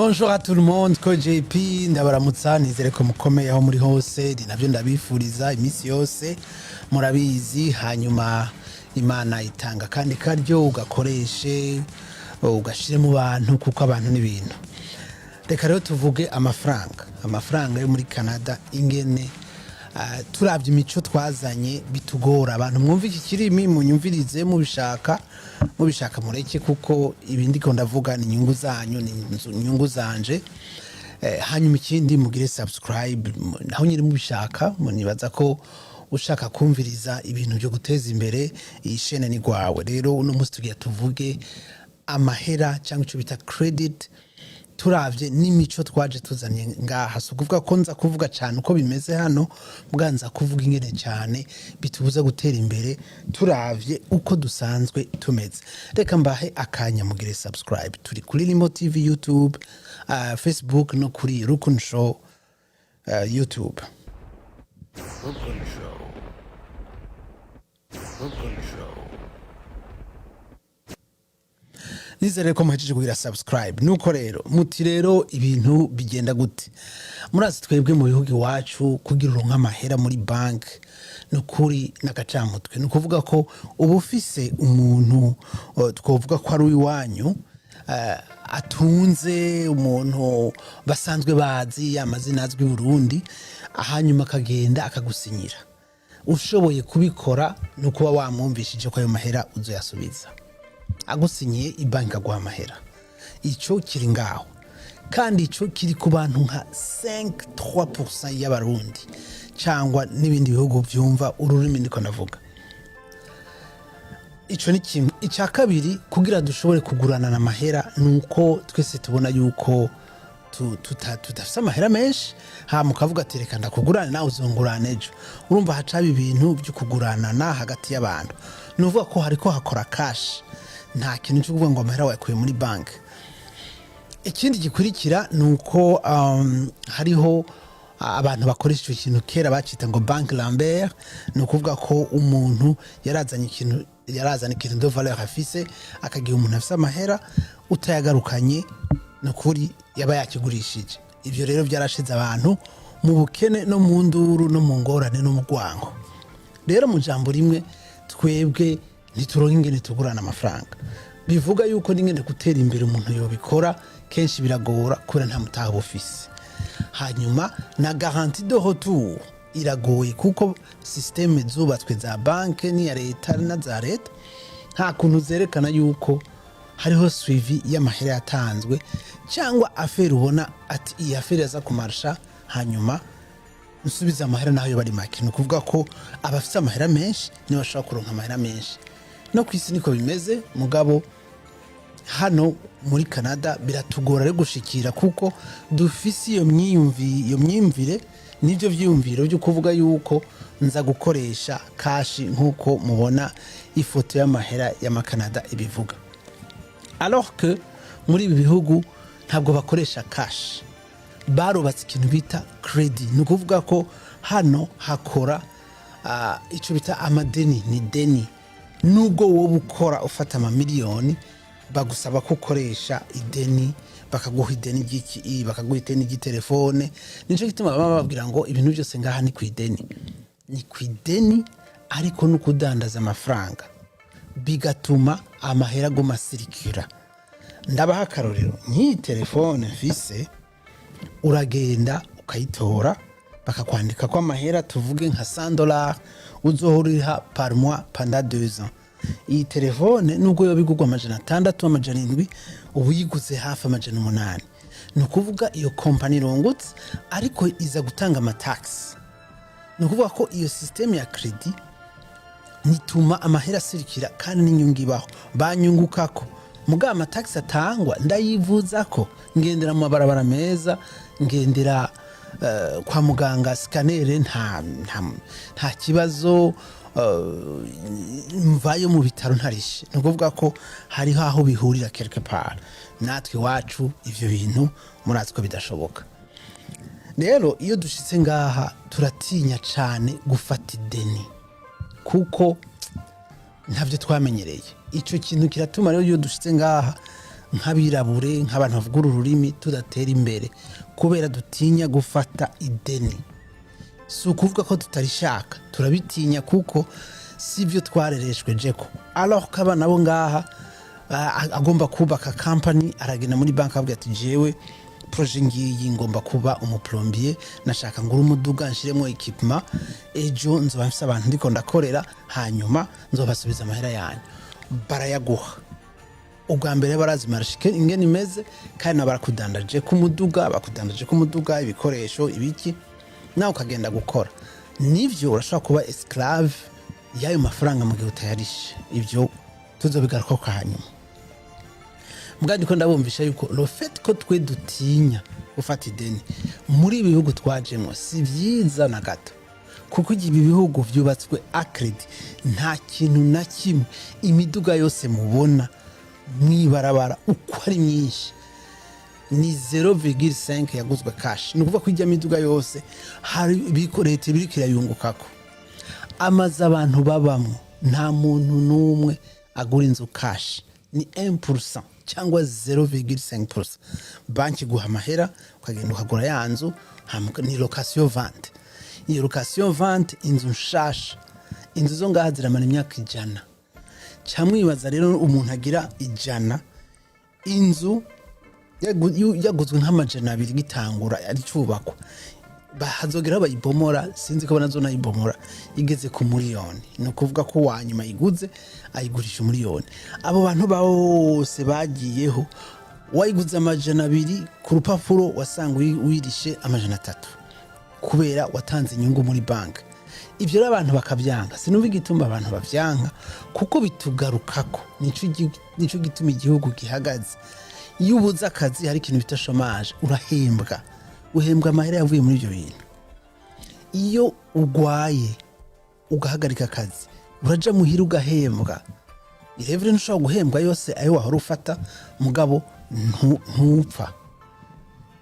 Bonjour à tout le monde, ko JP ndabaramutsa. Nizere ko mukomeye aho muri hose. Ni nabyo ndabifuriza iminsi yose, murabizi. Hanyuma Imana itanga kandi karyo ugakoreshe, ugashire mu bantu, kuko abantu n'ibintu. Reka rero tuvuge amafaranga, amafaranga yo muri Canada, ingene turavye imico twazanye bitugora. Abantu mwumva iki kirimi, munyumvirize mubishaka, mubishaka mureke, kuko ibi ndiko ndavuga ni inyungu zanyu, ni inyungu zanje. Hanyuma ikindi, mugire subscribe naho nyiri mubishaka. Munibaza ko ushaka kumviriza ibintu byo guteza imbere iyi shene ni gwawe. Rero uno munsi tugiye tuvuge amahera cyangwa icyo bita credit, turavye n'imico twaje tuzanye ngaha. Si ukuvuga ko nza kuvuga cyane uko bimeze hano, bwanza kuvuga ingene cyane bitubuza gutera imbere, turavye uko dusanzwe tumeze. Reka mbahe akanya mugire subscribe. Turi kuri Limo TV YouTube, Facebook no kuri Rukun Show YouTube. Rukun Show. Rukun Show. Nizere ko muhejeje kugira subscribe. Nuko rero muti rero ibintu bigenda gute? Murazi twebwe mu bihugu iwacu, kugira uronke amahera muri bank nukuri n'agacamutwe. Ni ukuvuga ko uba ufise umuntu, twovuga ko ari uwiwanyu, atunze, umuntu basanzwe bazi, amazina azwi i Burundi, hanyuma akagenda akagusinyira. Ushoboye kubikora ni ukuba wamwumvishije ko ayo mahera uzoyasubiza. Agusinyiye, ibanki aguha amahera. Icyo kiri ngaho, kandi icyo kiri ku bantu nka 5-3% y'Abarundi cyangwa n'ibindi bihugu byumva ururimi ndiko ndavuga. Icyo ni kimwe. Icya kabiri, kugira dushobore kuguranana amahera, ni uko twese tubona yuko tudafise amahera menshi, hama ukavuga ati: "Reka ndakugurane, nawe uzungurana ejo." Urumva hacaba ibintu byo kuguranana hagati y'abantu. Ni ukuvuga ko hariko hakora cash, nta kintu cyo kuvuga ngo amahera wayakuye muri banki. Ikindi gikurikira ni uko hariho abantu bakoresha icyo kintu kera bacita ngo Banque Lambert. Ni ukuvuga ko umuntu yarazanye ikintu, yarazana ikintu de valeur afise, akagiha umuntu afise amahera. Utayagarukanye, ni ukuri yaba yakigurishije. Ibyo rero byarashize abantu mu bukene no mu nduru no mu ngorane no mu rwango. Rero mu jambo rimwe, twebwe ntituronka ingene tugurana amafaranga. Bivuga yuko n'ingene gutera imbere umuntu yobikora kenshi biragora, kubera nta mutaha ufise. Hanyuma na garantie de retour iragoye, kuko système zubatswe za banke n'iya leta na za leta, nta kuntu zerekana yuko hariho suivi y'amahera yatanzwe, cyangwa affaire ubona ati iyi affaire yaza kumarsha, hanyuma nsubiza amahera naho yo bari make. Ni ukuvuga ko abafite amahera menshi nibo bashobora kuronka amahera menshi. No ku isi niko bimeze, mugabo hano muri Canada biratugora rero gushikira, kuko dufise iyo myiyumvire n'ibyo vyiyumviro byo kuvuga yuko nza gukoresha cash, nk'uko mubona ifoto y'amahera y'amakanada ibivuga, alors que muri ibi bihugu ntabwo bakoresha cash. Barubatse ikintu bita credit. Ni ukuvuga ko hano hakora icyo bita amadeni. Ni deni. Nubwo wowe ukora ufata amamiliyoni, bagusaba ko ukoresha ideni, bakaguha ideni ry'iki, bakaguha ideni ry'itelefone. Nicyo gituma baba bababwira ngo ibintu byose ngaha ni ku ideni, ni ku ideni. Ariko no kudandaza amafaranga bigatuma amahera aguma asirikira. Ndabaha akarorero: nk'iyi telefone mfise, uragenda ukayitora, bakakwandika ko amahera, tuvuge nka 100 dollars uzohora uriha par mois pendant 2 ans. Iyi telefone, nubwo yoba igurwa 600, 700, uba uyiguze hafi 800. Ni ukuvuga iyo kompani irungutse, ariko iza gutanga amataxes. Ni ukuvuga ko iyo système ya crédit nituma amahera asirikira, kandi n'inyungu ibaho, banyungukako. Mugabo amataxes atangwa ndayivuzako, ngendera mu mabarabara meza, ngendera kwa muganga, scanner, nta kibazo, mvayo mu bitaro ntarishe. Ni ukuvuga ko hariho aho bihurira quelque part. Natwe iwacu ivyo bintu murazi ko bidashoboka. Rero iyo dushitse ngaha turatinya cane gufata ideni, kuko ntabyo twamenyereye. Icyo kintu kiratuma rero iyo dushitse ngaha Nk'abirabure, nk'abantu bavuga uru rurimi, tudatera imbere kubera dutinya gufata ideni. Si ukuvuga ko tutarishaka, turabitinya kuko si byo twarereshweje ko. Alors ko abana bo ngaha agomba kubaka company, aragenda muri banki, avuga ati: "Jewe projet ngiyi, ngomba kuba umu plombier, nashaka ngura umuduga, nshiremo équipement, ejo nzoba mfise abantu ndiko ndakorera, hanyuma nzobasubiza amahera yanyu." Barayaguha. Ubwa mbere barazi marché ingene imeze, kandi nabo barakudandaje ku muduga, bakudandaje ku muduga, ibikoresho, ibiki, nawe ukagenda gukora. Nivyo, urashobora kuba esclave y'ayo mafaranga mu gihe utayarishe. Ibyo tuzobigaruka ko hanyuma. Mbwa ndiko ndabumvisha yuko le fait ko twe dutinya gufata ideni muri ibi bihugu twajemwo si vyiza na gato, kuko ibi bihugu vyubatswe à crédit. Nta kintu na kimwe, imiduga yose mubona mwibarabara uko ari myinshi ni 0,5 yaguzwe cash. Ni ukuvuga ko ijya miduga yose hari leta ibiriko irayungukako. Amazu abantu babamwo, nta muntu n'umwe agura inzu cash, ni 1% cyangwa 0,5%. Banki iguha amahera, ukagenda ukagura ya nzu, hama ni location vente. Iyo location vente, inzu nshasha, inzu zo ngaha ziramara imyaka 100. Camwibaza rero umuntu agira 100, inzu yaguzwe nk'200 gitangura ari cubakwa, hazogeraho bayibomora, sinzi ko nazo nayibomora igeze ku miliyoni. Ni ukuvuga ko uwa nyuma ayiguze ayigurisha umuriyoni. Abo bantu bose bagiyeho, wayiguze 200 ku rupapuro, wasanga wirishe 300 kubera watanze inyungu muri banki. Ibyo rero abantu bakabyanga. Sinumva igituma abantu babyanka, kuko bitugarukako. Nico gituma igihugu gihagaze. Iyo ubuze akazi, hari ikintu bita chômage, urahembwa, uhembwa amahera yavuye muri ibyo bintu. Iyo ugwaye ugahagarika akazi, uraja muhira ugahembwa. Irevure ntushobora guhembwa yose ayo wahora ufata, mugabo ntupfa.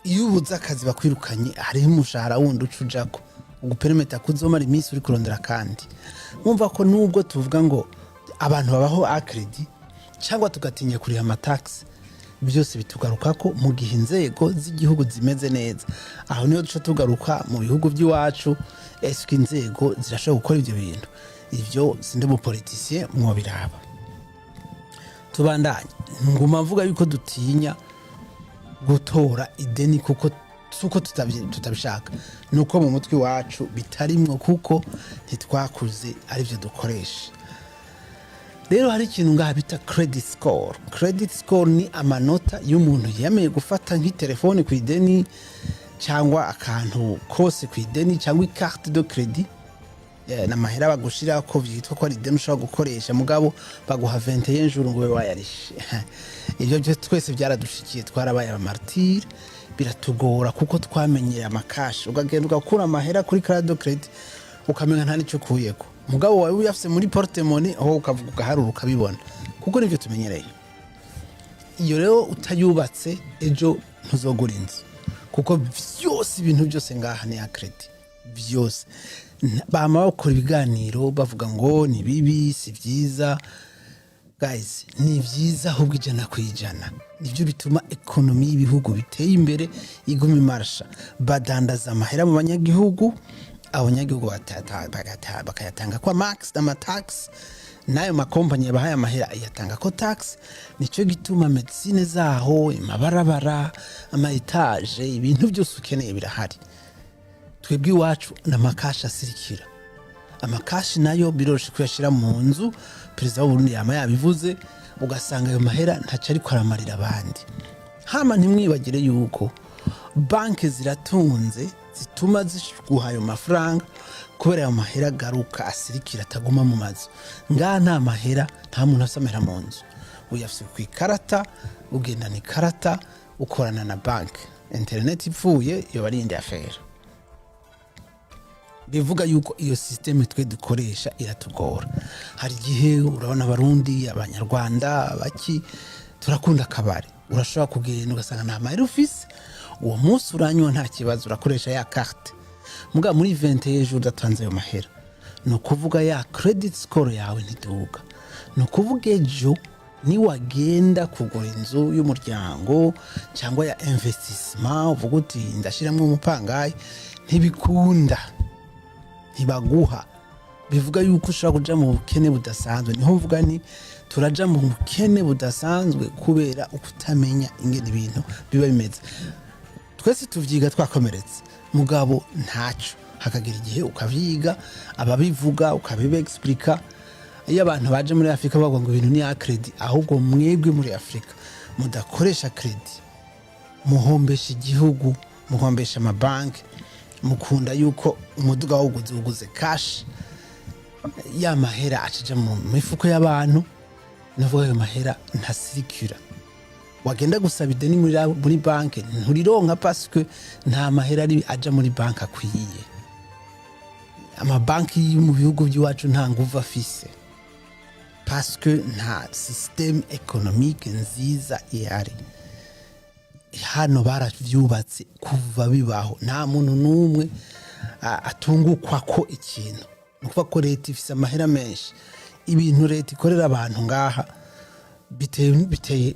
Iyo ubuze akazi, bakwirukanye, hariho umushahara wundi uca ujako ugupermetta kuzomara iminsi uri kurondera. Kandi mwumva ko nubwo tuvuga ngo abantu babaho à crédit cyangwa tugatinya kuriha ama taxes, byose bitugaruka ko mu gihe inzego z'igihugu zimeze neza. Aho niho duca tugaruka mu bihugu by'iwacu. Ese inzego zirashobora gukora ibyo bintu? Ibyo sindi mu politicien, mwobiraba. Tubandanye. Nguma mvuga yuko dutinya gutora ideni kuko suko tutabishaka, nuko mu mutwe wacu bitarimwo, kuko ntitwakuze aribyo dukoresha. Rero hari ikintu ngaha bita credit score. Credit score ni amanota y'umuntu yemeye gufata nk'itelefone ku ideni, cyangwa akantu kose ku ideni, cyangwa i carte de crédit. N'amahera bagushira ko vyitwa ko ari ideni ushobora gukoresha, mugabo baguha 21 jours ngo ube wayarishe. Ibyo byo twese byaradushikiye, twarabaye aba martyrs, biratugora kuko twamenyereye ama cash. Ukagenda ugakura amahera kuri carte de crédit, ukamenya nta n'icyo ukuyeko, mugabo wawe uyafise muri porte-monnaie aho, ukavuga, ugaharura, ukabibona, kuko nivyo tumenyereye. Iyo rero utayubatse, ejo ntuzogura inzu, kuko byose, ibintu byose ngaha ni à crédit, byose. Bama bakora ibiganiro bavuga ngo ni bibi, si byiza. Guys, ni byiza ahubwo 100%. Nibyo bituma économie y'ibihugu biteye imbere iguma imarsha. Badandaza amahera mu banyagihugu, abanyagihugu bakayatanga kwa max ama tax, n'ayo makompanyi yabahaye amahera ayatanga ko tax. Nicyo gituma médecine zaho, amabarabara, ama étages, ibintu byose ukeneye birahari. Twebwe iwacu ni ama cash asirikira. Ama cash nayo biroroshye kuyashyira mu nzu, perezida w'Uburundi yama yabivuze, ugasanga ayo mahera ntacyo ariko aramarira abandi. Hama ntimwibagire yuko banki ziratunze, zituma ziguha ayo mafaranga kubera ayo mahera agaruka asirikira, ataguma mu mazu. Ngaha nta mahera, nta muntu afite amahera mu nzu. Uyafite ku ikarata, ugendana ikarata, ukorana na banki. Interineti ipfuye iyo ari indi affaire. Bivuga yuko iyo système twe dukoresha iratugora. Hari igihe urabona Abarundi, Abanyarwanda, abaki, turakunda akabari. Urashobora kugenda ugasanga nta mahera ufise uwo munsi, uranywa nta kibazo, urakoresha ya carte. Mugabo muri 20 ejo udatanze ayo mahera, ni ukuvuga ya credit score yawe ntiduga. Ni ukuvuga ejo Niwagenda kugura inzu y'umuryango cyangwa ya investissement, uvuga uti ndashyiramo umupangayi, ntibikunda, ntibaguha. Bivuga yuko ushobora kuja mu bukene budasanzwe. Niho mvuga ni turaja mu bukene budasanzwe kubera ukutamenya ingene ibintu biba bimeze. Twese tuvyiga twakomeretse, mugabo ntaco hakagera igihe ukavyiga, ababivuga ukabiba-expliqua. Iyo abantu baje muri Afurika bavuga ngo ibintu ni ya crédit, ahubwo mwebwe muri Afurika mudakoresha crédit muhombesha igihugu, muhombesha amabanki. Mukunda yuko umuduga wawuguze uguze cash, ya mahera acija mu mifuko y'abantu. Navuga ayo mahera ntasirikira. Wagenda gusaba ideni muri banki, nturironka parce que nta mahera ari aja muri banki akwiye. Amabanki yo mu bihugu by'iwacu nta nguvu afise parce que nta système économique nziza ihari. Hano baravyubatse kuva bibaho, nta muntu n'umwe atungukwa ko ikintu. Ni ukuvuga ko leta ifise amahera menshi. Ibintu leta ikorera abantu ngaha biteye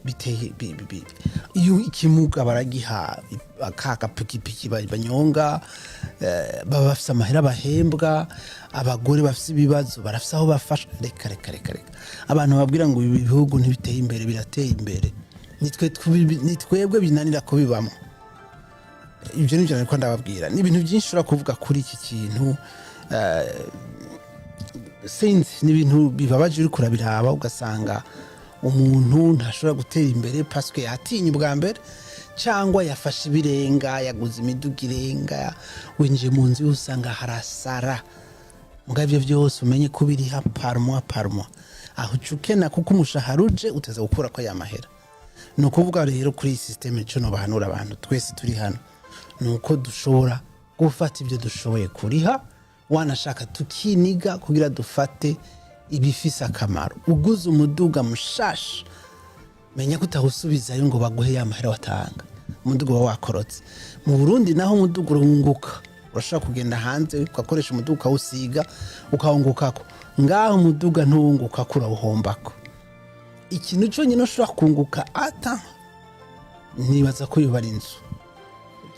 iyo ikimuga baragiha akakapikipiki banyonga, baba bafise amahera bahembwa. Abagore bafise ibibazo barafise aho bafasha. Reka, reka, reka, reka! Abantu babwira ngo ibi bihugu ntibiteye imbere, birateye imbere. Ni twebwe binanira kubibamo. Ibyo nibyo nariko ndababwira. Ni ibintu byinshi ushobora kuvuga kuri iki kintu. Sinzi, ni ibintu bibabaje. Uriko urabiraba ugasanga umuntu ntashobora gutera imbere parce que yatinye ubwa mbere, cyangwa yafashe ibirenga, yaguze imiduga irenga. Winjiye mu nzu usanga harasara. Muga ibyo byose umenye ko biriha par mois, par mois. Aho uca ukena, kuko umushahara uje uteza gukura ko yamahera. Ni ukuvuga rero kuri iyi système, icyo nobahanura abantu twese turi hano ni uko dushobora gufata ibyo dushoboye kuriha, wanashaka tukiniga kugira dufate ibifise akamaro. Uguze umuduga mushasha, menya ko utawusubizayo ngo baguhe ya mahera watanga. Umuduga uba wakorotse. Mu Burundi naho umuduga urunguka, urashobora kugenda hanze ugakoresha umuduga, ukawusiga, ukawungukako. Ngaho umuduga ntuwungukako, urawuhombako. Ikintu cyonyine ushobora kunguka ata nibaza ko yoba ari inzu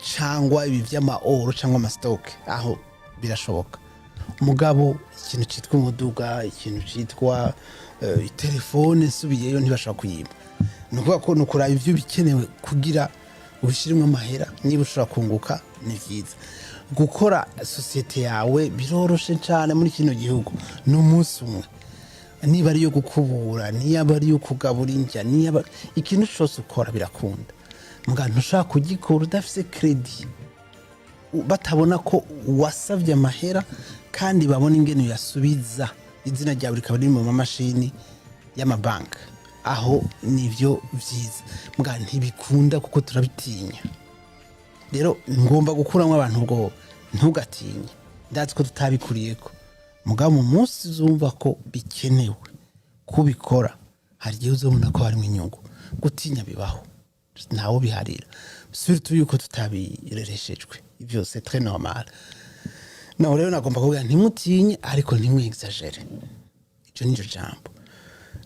cyangwa ibi by'ama or cyangwa ama stocks, aho birashoboka. Mugabo ikintu cyitwa umuduga, ikintu cyitwa telefone nsubiyeyo ntibashobora kuyiba. Ni ukuvuga ko ni ukuraba ibyo bikenewe kugira ubishyiremo amahera. Niba ushobora kunguka ni byiza. Gukora sosiyete yawe biroroshe cyane muri kino gihugu, ni umunsi umwe. Niba ari iyo gukubura, niba ari iyo kugabura indya, niba ikintu cyose ukora birakunda. Mbwa ntushobora kugikora udafise crédit, batabona ko wasabye amahera kandi babona ingene uyasubiza, izina ryawe rikaba riri mu mamashini y'amabanki. Aho nivyo vyiza. Mbwa ntibikunda kuko turabitinya. Rero ngomba gukuramo abantu ubwoba. Ntugatinye, ndazi ko tutabikuriyeko. Mugabo mu munsi uzumva ko bikenewe kubikora, hari igihe uzobona ko harimo inyungu. Gutinya bibaho, ntawo biharira, surtout yuko tutabirereshejwe. Ivyo c'est très normal. Naho rero nagomba kuvuga ntimutinye, ariko ntimwexagère. Ico nico jambo.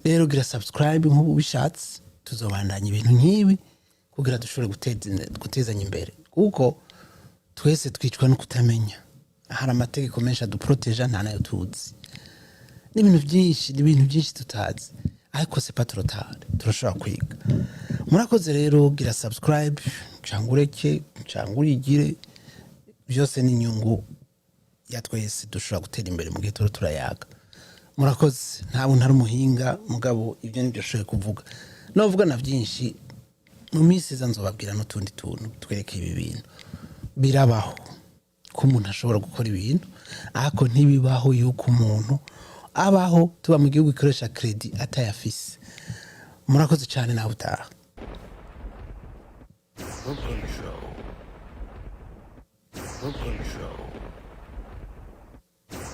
Rero gira subscribe nk'ubu ubishatse, tuzobandanya ibintu nk'ibi kugira dushobore gutezanya imbere, kuko twese twicwa no kutamenya. Hari amategeko menshi aduproteja nta nayo tuzi, n'ibintu byinshi, n'ibintu byinshi tutazi, ariko c'est pas trop tard, turashobora kwiga. Murakoze rero. Gira subscribe cyangwa ureke cyangwa urigire, byose ni inyungu ya twese. Dushobora gutera imbere mu gihe tuba turayaga. Murakoze. Ntabwo ntari umuhinga, mugabo ibyo nibyo ushoboye kuvuga. Novuga na byinshi mu minsi iza, nzobabwira n'utundi tuntu twerekeye ibi bintu. Birabaho ko umuntu ashobora gukora ibintu, ariko ntibibaho yuko umuntu abaho tuba mu gihugu gikoresha crédit atayafise. Murakoze cyane, nawe utaha. Brooklyn Show. Brooklyn Show.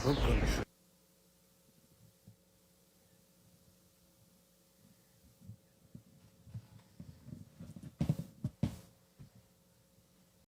Brooklyn Show.